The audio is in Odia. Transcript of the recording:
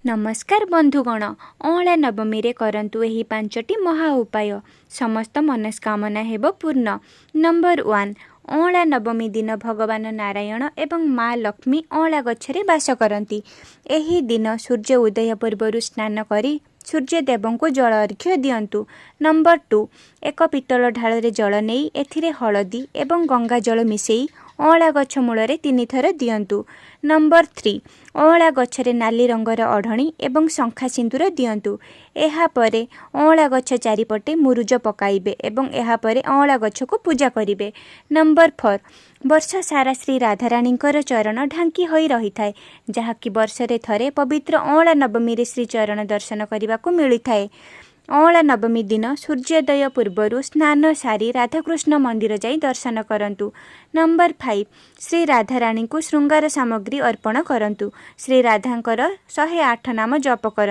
ନମସ୍କାର ବନ୍ଧୁଗଣ, ଅଁଳା ନବମୀରେ କରନ୍ତୁ ଏହି ପାଞ୍ଚଟି ମହା ଉପାୟ, ସମସ୍ତ ମନସ୍କାମନା ହେବ ପୂର୍ଣ୍ଣ। ନମ୍ବର 1, ଅଁଳା ନବମୀ ଦିନ ଭଗବାନ ନାରାୟଣ ଏବଂ ମା ଲକ୍ଷ୍ମୀ ଅଁଳା ଗଛରେ ବାସ କରନ୍ତି। ଏହି ଦିନ ସୂର୍ଯ୍ୟ ଉଦୟ ପୂର୍ବରୁ ସ୍ନାନ କରି ସୂର୍ଯ୍ୟଦେବଙ୍କୁ ଜଳ ଅର୍ଘ୍ୟ ଦିଅନ୍ତୁ। ନମ୍ବର 2, ଏକ ପିତ୍ତଳ ଢାଳରେ ଜଳ ନେଇ ଏଥିରେ ହଳଦୀ ଏବଂ ଗଙ୍ଗା ଜଳ ମିଶାଇ ଅଁଳା ଗଛ ମୂଳରେ ତିନିଥର ଦିଅନ୍ତୁ। ନମ୍ବର 3, ଅଁଳା ଗଛରେ ନାଲି ରଙ୍ଗର ଓଢ଼ଣୀ ଏବଂ ଶଙ୍ଖା ସିନ୍ଦୁର ଦିଅନ୍ତୁ। ଏହାପରେ ଅଁଳା ଗଛ ଚାରିପଟେ ମୁରୁଜ ପକାଇବେ ଏବଂ ଏହାପରେ ଅଁଳା ଗଛକୁ ପୂଜା କରିବେ। ନମ୍ବର 4, ବର୍ଷ ସାରା ଶ୍ରୀ ରାଧାରାଣୀଙ୍କର ଚରଣ ଢାଙ୍କି ହୋଇ ରହିଥାଏ, ଯାହାକି ବର୍ଷରେ ଥରେ ପବିତ୍ର ଅଁଳା ନବମୀରେ ଶ୍ରୀ ଚରଣ ଦର୍ଶନ କରିବାକୁ ମିଳିଥାଏ। ଅଁଳା ନବମୀ ଦିନ ସୂର୍ଯ୍ୟୋଦୟ ପୂର୍ବରୁ ସ୍ନାନ ସାରି ରାଧାକୃଷ୍ଣ ମନ୍ଦିର ଯାଇ ଦର୍ଶନ କରନ୍ତୁ। ନମ୍ବର 5, ଶ୍ରୀ ରାଧାରାଣୀଙ୍କୁ ଶୃଙ୍ଗାର ସାମଗ୍ରୀ ଅର୍ପଣ କରନ୍ତୁ। ଶ୍ରୀ ରାଧାଙ୍କର 108 ନାମ ଜପ କରନ୍ତୁ।